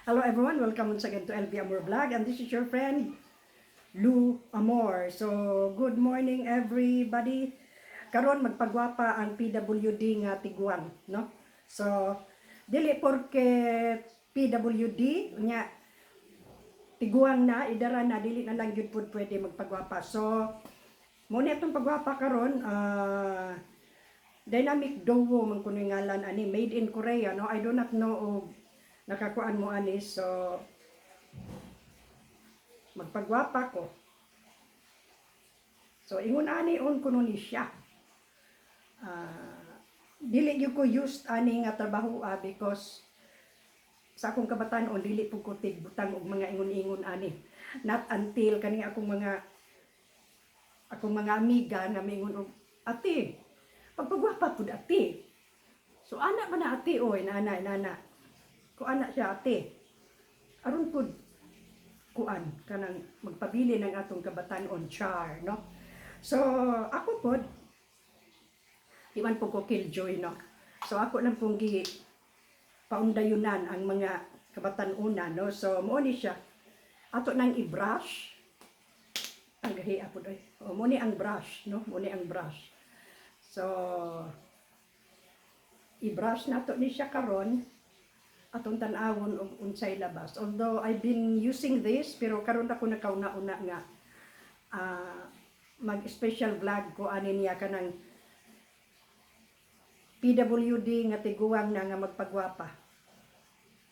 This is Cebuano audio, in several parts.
Hello everyone, welcome once again to LV Amor Vlog, and this is your friend Lou Amor. So, good morning everybody. Karon magpagwapa ang PWD nga tiguang, no? So, dili porke PWD nya tiguang na, idara na, dili na lang gyud pud pwede magpagwapa. So, mo ni atong pagwapa karon, Dynamic Duo man kuno yung ngalan ani, made in Korea, no? I do not know og nakakuan mo ani, so magpagwapa ko. So ingon ani on kuno ni siya. Dili gyud ko used ani nga trabaho because sa akong kabataan dili pud ko tigbutang og mga ingon-ingon ani. Not until kaning akong mga amiga nga miingon og, "Ate, pagpagwapa pud, ate." So ana man na, ate, oy, nana nana. Ko ana siya, ate. Aron pud kuan kanang magpabili ng atong kabatan-on, char, no? So ako pod, di man po ko killjoy, no? So ako lang pong gi paundayunan ang mga kabatan-una, no? So mo ni siya. Ato nang i-brush. Ang gahi po oy. O, mo ni ang brush, no? Mo ni ang brush. So i-brush nato ni siya karon, atong tan-awon og unsay labas. Although I've been using this, pero karon ako nakauna-una nga mag-special vlog ko ani niya, kanang PWD nga tiguang na nga magpagwapa.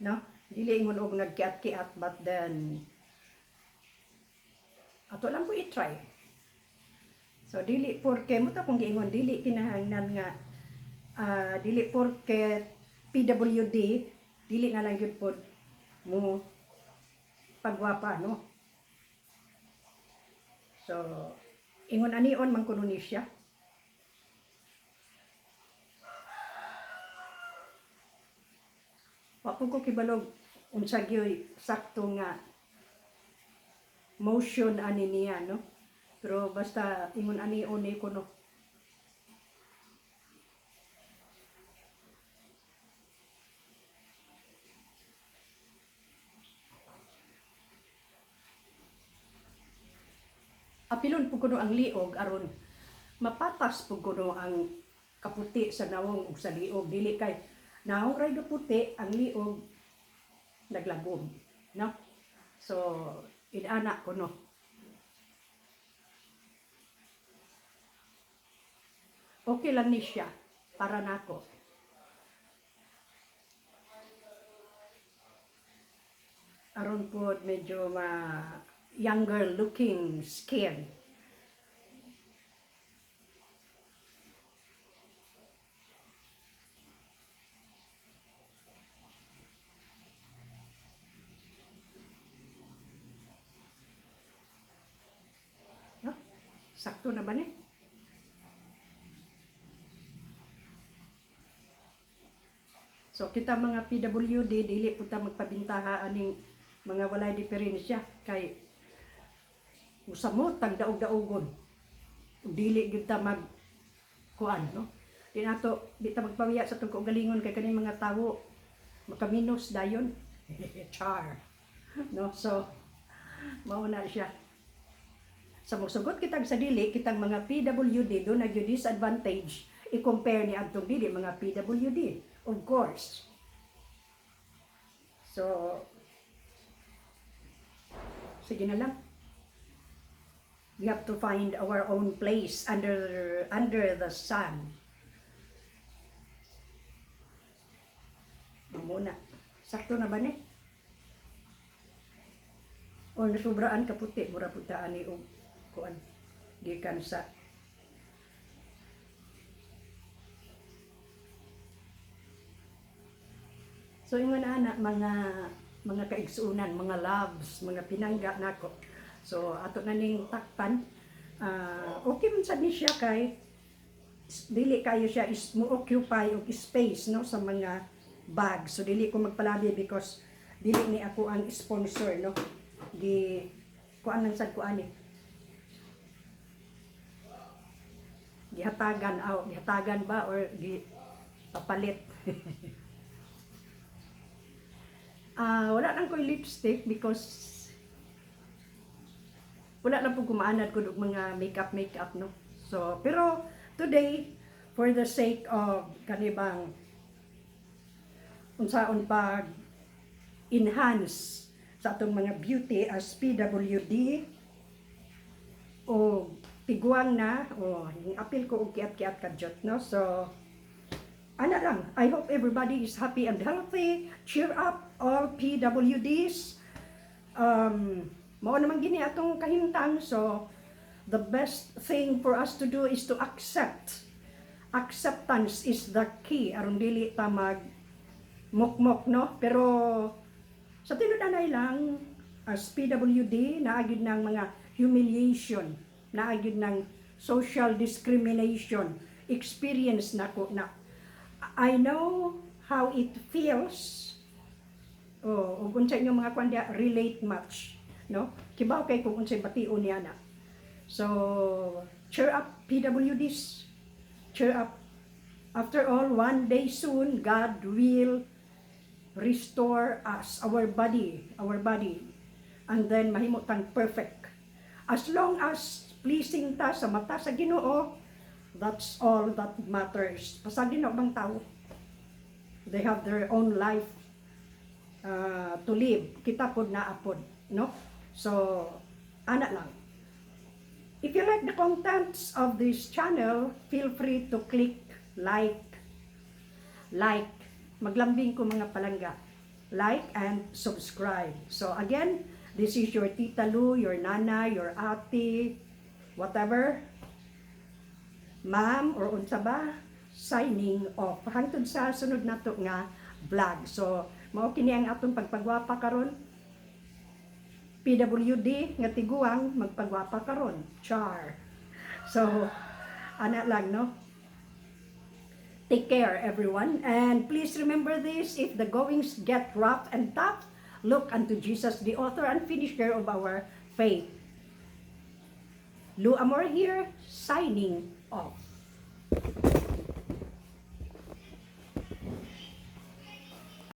No? Dili ingon og nagkiat-kiat, but then ato lang ko i-try. So dili porke mo ta kung giingon, dili kinahanglan nga dili porke PWD dili na lang gyud pod mo pagwapa, no? So ingon anion man kuno ni siya. Wa po ko kibalog unsa gyoy sakto nga motion ani niya, no? Pero basta ingon anion ni kuno. Apilon po kuno ang liog aron mapatas po kuno ang kaputi sa nawong ug sa liog, dili kay nawong ray puti ang liog naglagom, no? So inana kuno. Okay lang ni siya para nako. Aron po medyo ma younger looking skin. No? Sakto na ba ni? So kita mga PWD, dili po ta magpabintaha aning mga walay diferensya kay usamot tag daog-daogon. Dili gyud ta mag kuan, no? Di nato di ta magpawiya sa atong kaugalingon kay kaning mga tawo makaminos dayon. Char. No? So mao na siya. Sa mosugot kitag sa dili, kitang mga PWD do na gyud disadvantage i-compare ni adtong dili mga PWD, of course. So sige na lang. We have to find our own place under the sun. Muna. Sakto na ba ni? O nasubraan kaputi, mura pud ta ani og kuan gikan sa. So ingon ana mga kaigsuunan, mga loves, mga pinangga nako. So ato na ning takpan. Okay man sad ni siya kay dili kayo siya is mo occupy og space, no, sa mga bag. So dili ko magpalabi because dili ni ako ang sponsor, no? Gi kuan lang sad ko ani. Gihatagan aw, gihatagan ba or gi papalit. Ah, wala lang ko'y lipstick because wala lang po kumaanad ko og mga makeup makeup, no. So, pero today, for the sake of kanibang unsaon pag enhance sa atong mga beauty as PWD o tiguang na o yung apil ko og kiat-kiat kadyot, no. So ana lang. I hope everybody is happy and healthy. Cheer up, all PWDs. Mao naman gini atong kahimtang, so the best thing for us to do is to accept. Acceptance is the key aron dili ta mag mukmok, no. Pero sa tinud-anay lang, as PWD, naa gyud ng mga humiliation, naa gyud ng social discrimination. Experience na ko na. I know how it feels. Oh, ug unsa inyong mga kwan diha, relate much, no? Kibaw kay kung unsay bation niya na. So, cheer up, PWDs. Cheer up. After all, one day soon, God will restore us, our body. And then mahimo tang perfect. As long as pleasing ta sa mata sa Ginoo, that's all that matters. Pasagdi na ubang tao. They have their own life to live. Kita pod naa pod, no? So, ana lang. If you like the contents of this channel, feel free to click like, like, maglambing ko, mga palangga, like and subscribe. So again, this is your Tita Lu, your nana, your ate, whatever, ma'am or unsa ba, signing off. Hangtod sa sunod nato nga vlog. So, mao kini ang atong pagpagwapa karon. PWD nga tiguang magpagwapa karon. Char. So, ana lang, no? Take care, everyone. And please remember this: if the goings get rough and tough, look unto Jesus, the author and finisher of our faith. Lu Amor here, signing off.